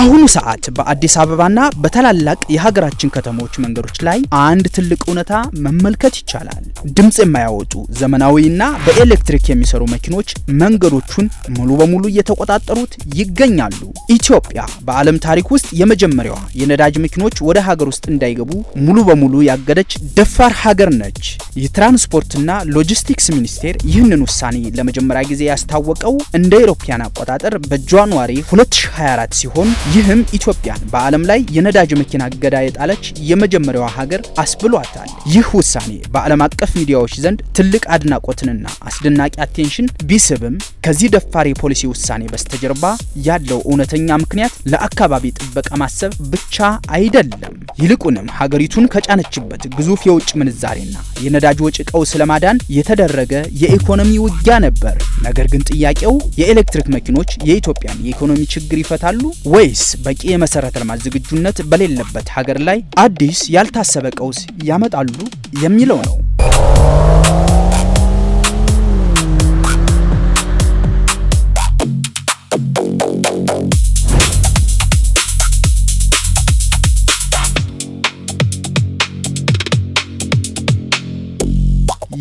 በአሁኑ ሰዓት በአዲስ አበባና በታላላቅ የሀገራችን ከተሞች መንገዶች ላይ አንድ ትልቅ እውነታ መመልከት ይቻላል። ድምፅ የማያወጡ ዘመናዊና በኤሌክትሪክ የሚሰሩ መኪኖች መንገዶቹን ሙሉ በሙሉ እየተቆጣጠሩት ይገኛሉ። ኢትዮጵያ በዓለም ታሪክ ውስጥ የመጀመሪያዋ የነዳጅ መኪኖች ወደ ሀገር ውስጥ እንዳይገቡ ሙሉ በሙሉ ያገደች ደፋር ሀገር ነች። የትራንስፖርትና ሎጂስቲክስ ሚኒስቴር ይህንን ውሳኔ ለመጀመሪያ ጊዜ ያስታወቀው እንደ አውሮፓውያን አቆጣጠር በ January 2024 ሲሆን፣ ይህም ኢትዮጵያን በዓለም ላይ የነዳጅ መኪና እገዳ የጣለች የመጀመሪያዋ ሀገር አስብሏታል። ይህ ውሳኔ በዓለም አቀፍ ሚዲያዎች ዘንድ ትልቅ አድናቆትንና አስደናቂ attention ቢስብም፣ ከዚህ ደፋር የፖሊሲ ውሳኔ በስተጀርባ ያለው እውነተኛ ምክንያት ለአካባቢ ጥበቃ ማሰብ ብቻ አይደለም። ይልቁንም ሀገሪቱን ከጫነችበት ግዙፍ የውጭ ምንዛሬና የነዳጅ ወጪ ቀውስ ለማዳን የተደረገ የኢኮኖሚ ውጊያ ነበር። ነገር ግን ጥያቄው የኤሌክትሪክ መኪኖች የኢትዮጵያን የኢኮኖሚ ችግር ይፈታሉ ወይስ በቂ የመሰረተ ልማት ዝግጁነት በሌለበት ሀገር ላይ አዲስ ያልታሰበ ቀውስ ያመጣሉ የሚለው ነው።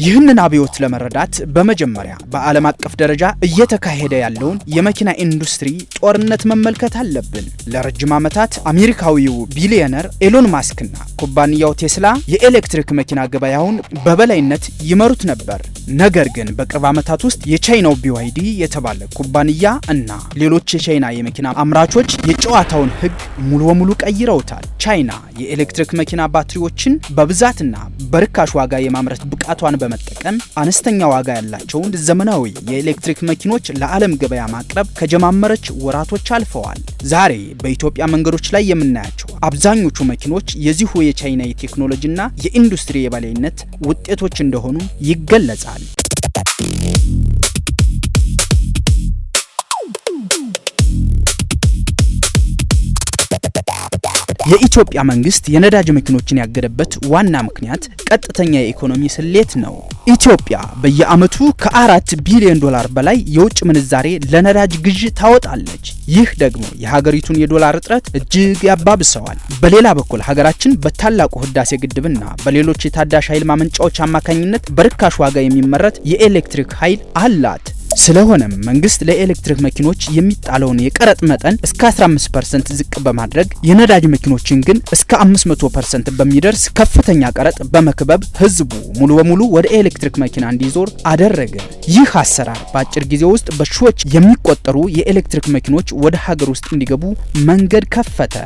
ይህንን አብዮት ለመረዳት በመጀመሪያ በዓለም አቀፍ ደረጃ እየተካሄደ ያለውን የመኪና ኢንዱስትሪ ጦርነት መመልከት አለብን። ለረጅም ዓመታት አሜሪካዊው ቢሊዮነር ኤሎን ማስክና ኩባንያው ቴስላ የኤሌክትሪክ መኪና ገበያውን በበላይነት ይመሩት ነበር። ነገር ግን በቅርብ ዓመታት ውስጥ የቻይናው ቢዋይዲ የተባለ ኩባንያ እና ሌሎች የቻይና የመኪና አምራቾች የጨዋታውን ሕግ ሙሉ በሙሉ ቀይረውታል። ቻይና የኤሌክትሪክ መኪና ባትሪዎችን በብዛትና በርካሽ ዋጋ የማምረት ብቃቷን በመጠቀም አነስተኛ ዋጋ ያላቸውን ዘመናዊ የኤሌክትሪክ መኪኖች ለዓለም ገበያ ማቅረብ ከጀማመረች ወራቶች አልፈዋል። ዛሬ በኢትዮጵያ መንገዶች ላይ የምናያቸው አብዛኞቹ መኪኖች የዚሁ የቻይና የቴክኖሎጂና የኢንዱስትሪ የበላይነት ውጤቶች እንደሆኑ ይገለጻል። የኢትዮጵያ መንግስት የነዳጅ መኪኖችን ያገደበት ዋና ምክንያት ቀጥተኛ የኢኮኖሚ ስሌት ነው። ኢትዮጵያ በየዓመቱ ከ4 ቢሊዮን ዶላር በላይ የውጭ ምንዛሬ ለነዳጅ ግዥ ታወጣለች። ይህ ደግሞ የሀገሪቱን የዶላር እጥረት እጅግ ያባብሰዋል። በሌላ በኩል ሀገራችን በታላቁ ህዳሴ ግድብና በሌሎች የታዳሽ ኃይል ማመንጫዎች አማካኝነት በርካሽ ዋጋ የሚመረት የኤሌክትሪክ ኃይል አላት። ስለሆነም መንግስት ለኤሌክትሪክ መኪኖች የሚጣለውን የቀረጥ መጠን እስከ 15% ዝቅ በማድረግ፣ የነዳጅ መኪኖችን ግን እስከ 500% በሚደርስ ከፍተኛ ቀረጥ በመክበብ ህዝቡ ሙሉ በሙሉ ወደ ኤሌክትሪክ መኪና እንዲዞር አደረገ። ይህ አሰራር በአጭር ጊዜ ውስጥ በሺዎች የሚቆጠሩ የኤሌክትሪክ መኪኖች ወደ ሀገር ውስጥ እንዲገቡ መንገድ ከፈተ።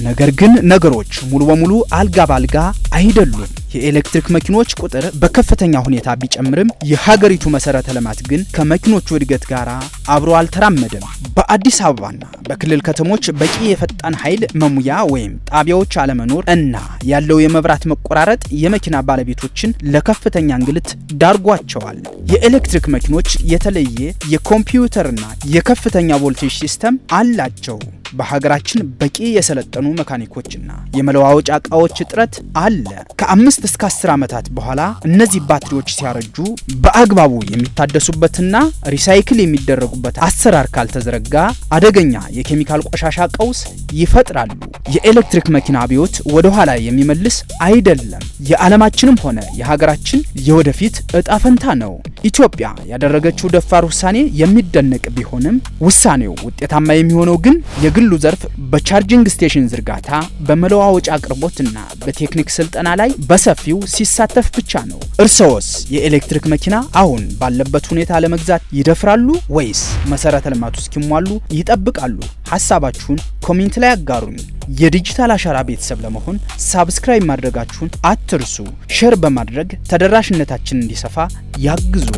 ነገር ግን ነገሮች ሙሉ በሙሉ አልጋ ባልጋ አይደሉም። የኤሌክትሪክ መኪኖች ቁጥር በከፍተኛ ሁኔታ ቢጨምርም፣ የሀገሪቱ መሰረተ ልማት ግን ከመኪኖቹ እድገት ጋር አብሮ አልተራመደም። በአዲስ አበባና በክልል ከተሞች በቂ የፈጣን ኃይል መሙያ ወይም ጣቢያዎች አለመኖር እና ያለው የመብራት መቆራረጥ የመኪና ባለቤቶችን ለከፍተኛ እንግልት ዳርጓቸዋል። የኤሌክትሪክ መኪኖች የተለየ የኮምፒውተርና የከፍተኛ ቮልቴጅ system አላቸው። በሀገራችን በቂ የሰለጠኑ መካኒኮችና የመለዋወጫ እቃዎች እጥረት አለ። ከ5 እስከ 10 ዓመታት በኋላ እነዚህ ባትሪዎች ሲያረጁ በአግባቡ የሚታደሱበትና recycle የሚደረጉበት አሰራር ካልተዘረጋ አደገኛ የኬሚካል ቆሻሻ ቀውስ ይፈጥራሉ። የኤሌክትሪክ መኪና አብዮት ወደ ኋላ የሚመልስ አይደለም። የዓለማችንም ሆነ የሀገራችን የወደፊት እጣ ፈንታ ነው። ኢትዮጵያ ያደረገችው ደፋር ውሳኔ የሚደነቅ ቢሆንም፣ ውሳኔው ውጤታማ የሚሆነው ግን የግሉ ዘርፍ በ charging station ዝርጋታ፣ በመለዋወጫ አቅርቦትና በቴክኒክ ስልጠና ላይ በሰፊው ሲሳተፍ ብቻ ነው። እርስዎስ የኤሌክትሪክ መኪና አሁን ባለበት ሁኔታ ለመግዛት ይደፍራሉ ወይስ መሰረተ ልማቱ እስኪሟሉ ይጠብቃሉ? ሀሳባችሁን comment ላይ አጋሩኝ። የዲጂታል አሻራ ቤተሰብ ለመሆን subscribe ማድረጋችሁን አትርሱ። Share በማድረግ ተደራሽነታችን እንዲሰፋ ያግዙ።